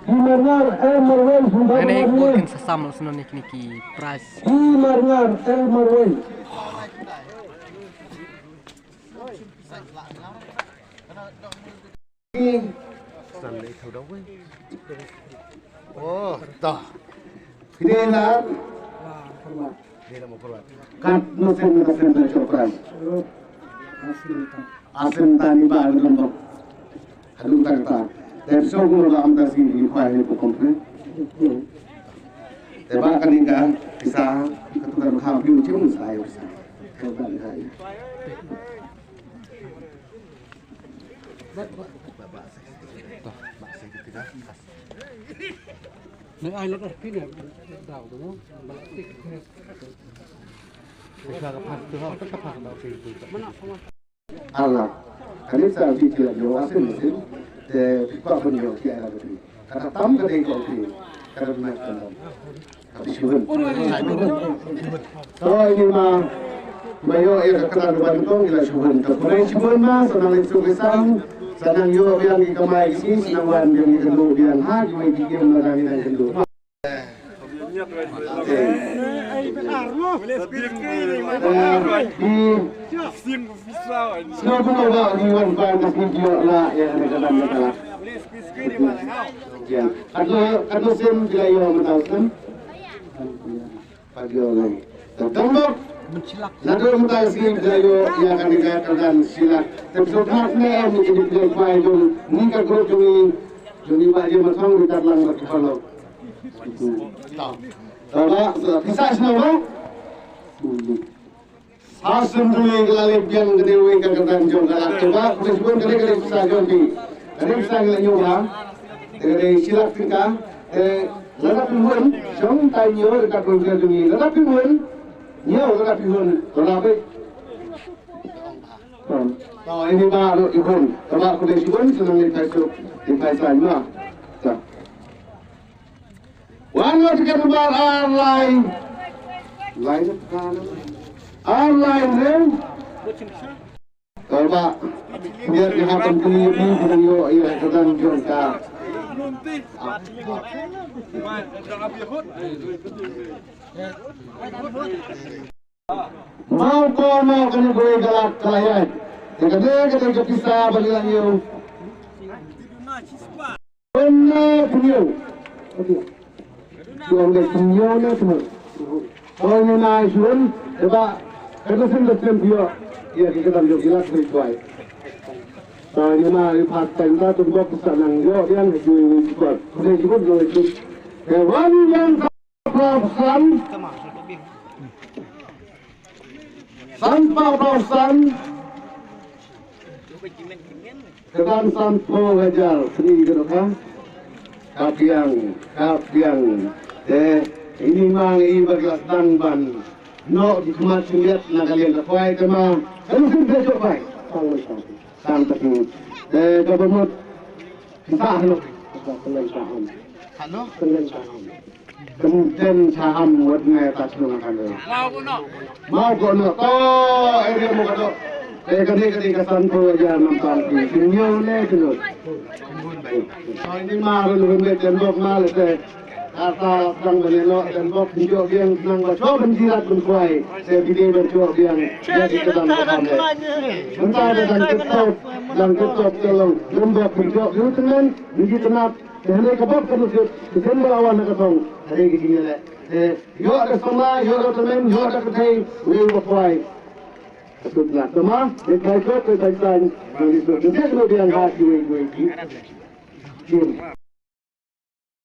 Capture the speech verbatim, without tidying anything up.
Ki Marngar El Marwei sum ba. Ane ko kin sa sam sno nik niki prize. Ki Marngar El Marwei. Ki San le thau da wei. Oh, ta. Ki de la. Kat no sen na sen da chopran. Asen tani ba ngam bok. Hadu tang ta. Te so ko ba am ta si ni pa ni ko komple. Te ba kani ka pisa ka tu ka kha bi u chim sa yo sa. Ka ba ka. Nang ai lot of pin da do. Mana Allah. Kani sa ji ji yo asin asin. Te pa pun yo ki ala betul. Kata tam ka dei ko ki. Kata na ka tam. Kata shibun. To ini ma. Mayo ïa ka kata ban tong ila shibun. Ka pun shibun ma sanang itu kesan. Sanang yo biang ki kamai ki si sanang wan biang ki kendu biang ha ki mai ki kem na kami nang kendu. Kadu sim bila yo mental sim. Kadu lai. Tembok. Nadu mental sim bila yo ya kan kita kan silak. Tembok ne ni kita pilih pai jong ni ka grup jong ni jong ni ba dia matang kita lang bagi follow. Tama, pisa sino ba? Sa sum duli ka la leh biang ka dei wei ka kyrdan jong ka la. Tama, pisa sibun ka dei ka dei pisa jong ki. Ka dei pisa ka la ñiew ba. Ka dei shilak tyngka. Eh, lada phi hun, shong tai ñiew ka dei ka jong ki. Lada phi hun, ñiew lada phi hun. Lada phi. Tama, ini ba ro ihun. Tama, ka dei sibun, senang ni tai suk, ni tai sai ma. Tama. Wan ngut ka number ar lai. Lai ar lai ne. Tama. Biar dia akan kini ni dengan yo ia sedang jongka. Mau ko mau kena beri galak kelayan. Yang kedua kita ke pisa bagi lagi. Pynïoh. Pynïoh. Pynïoh na pynïoh. Pynïoh na shun. Eba. Eba sin da pynïoh. Ïa ki kata jong ki la sni tuai. Pynïoh na ri phat tan ta tu bok sa nang ïoh yang ju ju kuat. Khublei shibun. Khublei shibun. Khublei shibun. San pau pau san. Kyrdan san pau hajar sni ka dohkha. Ka biang, ka biang. Te ini ma ngi ba ki la sdang ban noh ki khmat symbiat na ka liang ka khwai te ma. Ka lu syn te jop bai. Tang ta ki. Te ka ba mut. Ki sah noh. Ka pynlong sah noh. Pynlong sah noh. Kynten saham wat ngai ta shnong kan. Mau ko no to area mo ka to. Te ka dei ka dei ka san ko ja nam tang ki. Ki ñiew ne ki no. Ai ni ma ru ru me ten bok ma le te. Ka ta tang ba ne no ten bok ki jo biang nang ba cho ban jirat ban kwai. Te ki dei ban cho biang. Ya ki ka dang ka ne. Mynta da dang TikTok, dang TikTok te long. Ten bok ki jo biang ten men ni ki tenat. Te hynrei ka bok ka nusip, te sien ba la wan ha ka thong, hynrei ka jingïaleh. Te ïoh da samla, ïoh da tymmen, ïoh da kynthei, wei ba khwai. Ka suk na tama, te kai kot, te kai saiñ, nang di suk, te sien ba biang ha kiwei kiwei ki. Jin.